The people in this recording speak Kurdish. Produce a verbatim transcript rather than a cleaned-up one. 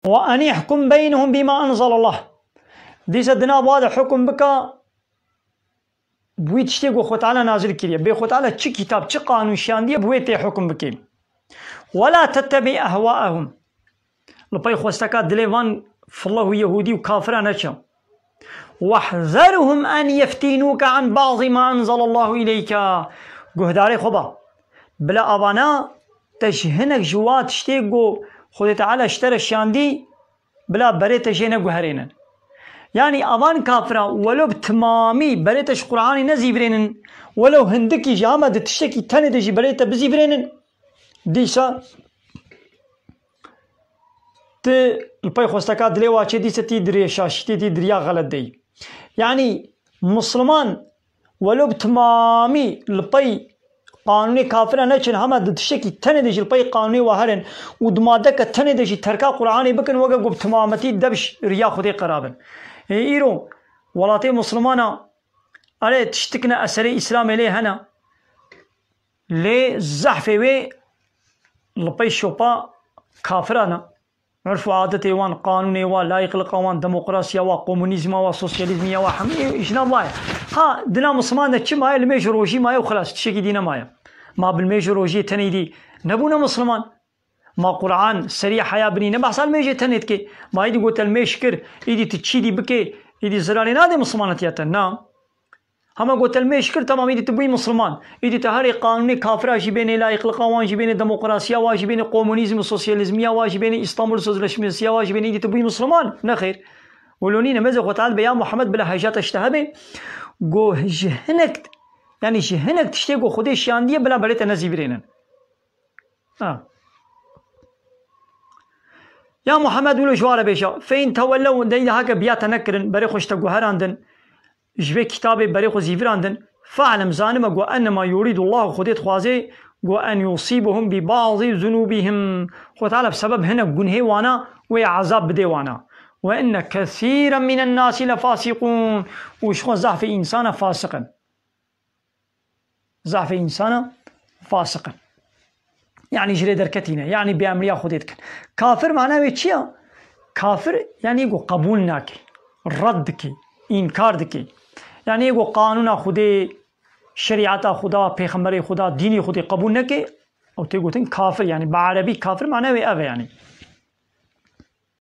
Ve en ihkum beynehum bima enzelallah. Dîsa di nav wa de hukum bika bi wî tiştê ku Xwe Teala nazil kiriye. Bê Xwe Teala çi kitab, çi qanûn şiyandiye, bi wê tê hukum bikê. Ve la tettebî ehwaehum. Li pey xwesteka dilê van fillah û yehûdî û kafira neçe. Wehzerhum en yeftînûke an bazî ma enzelallahu ileyke. Guhdarê xwe ba. Bila avana te ji hinek ji wa tiştê ku Xwedê Teala ji te re şiyandî, bila berê te jê neguherênin. Yanî avan kafira welo bi timamî berê te ji Qur'anê nezîvirênin, welo hindikî ji hema di tiştekî tenê de jî berê te bizîvirênin, dîsa tu li pey xwesteka dilê wa çê dîsa tî dirê şaşîtê tî diriya xelet deyî. Yanî Misliman welo bi timamî li pey qanûnê kafira neçin, hema di tiştekî tenê de jî li pey qanûnê wa herin û di madeke tenê de jî terka Qur'anê bikin, weke ku bi timametî dev ji riya Xwedê qera bin. Ê îro welatê Mislimana, erê tiştik ne eserê Îslamê lê hene. Lê zehfê wê li pey şopa kafiran e. Urf û adetê wan, qanûnê wan, layîqliqa wan, demokrasiya wan, komunîzma wan, sosyalîzmiya wan, hemî ji nav wa ye. Ha, dina Misliman de çi maye? Limêj û rojî maye û xilas, tiştekî dî nemaye. Ma bi limêj û rojiyê tenê dî nebûne Misliman? Ma Qur'an serî heya binî ne behsa limêjê tenê dike? Ma îdî gote limêj kir, îdî tu çî dî bikê, îdî zirarê nade Mislimanetiya te? Na. Hema gote limêj kir, temam, îdî tu bûyî Misliman. Îdî tu herê qanûnê kafira jî bênê, layîqliqa wan jî bênê, demokrasiya wan jî bênê, komunîzm û sosyalîzmiya wan jî bênê, Îstanbul Sözleşmesiya wan jî bênê, îdî tu bûyî Misliman. Nexêr. Wilo nîne, mêze Xwe Teala be ya Muhammed bila hejata ji te hebe, go ji hinek, yanî ji hinek tiştê go Xwedê şiyandiye bila berê te nezîvirênin. Ha. Ya Muhammed, wilo ji wa re bêje, fe in tewellew, dey de heke biya te nekirin, berê xwe ji te guherandin, ji vê kitabê berê xwe zîvirandin, fe'lem, zanime, go ennema yuridullahu, Xwedê dixwaze, go en yusîbuhum bi ba'zî zunûbihim. Xwe Teala bi sebeb hinek gunhê wana wê ezab bidê wana. Ve inne kesîren minen nasi lefasîqûn. Û ji xwe zehfê însana fasiq in. Zafê însana fasiq in. Yanî ji rê derketî ne. Yanî bêemriya Xwedê dikin. Kafir mana wê çi ye? Kafir yanî ku qebûl nake. Red dike. Înkar dike. Yanî ku qanûna Xwedê, şerîeta Xweda, pêxemberê Xweda, dînê Xwedê qebûl neke, ew tê gotin kafir. Yanî bi erebî kafir mana wê ev e yanî.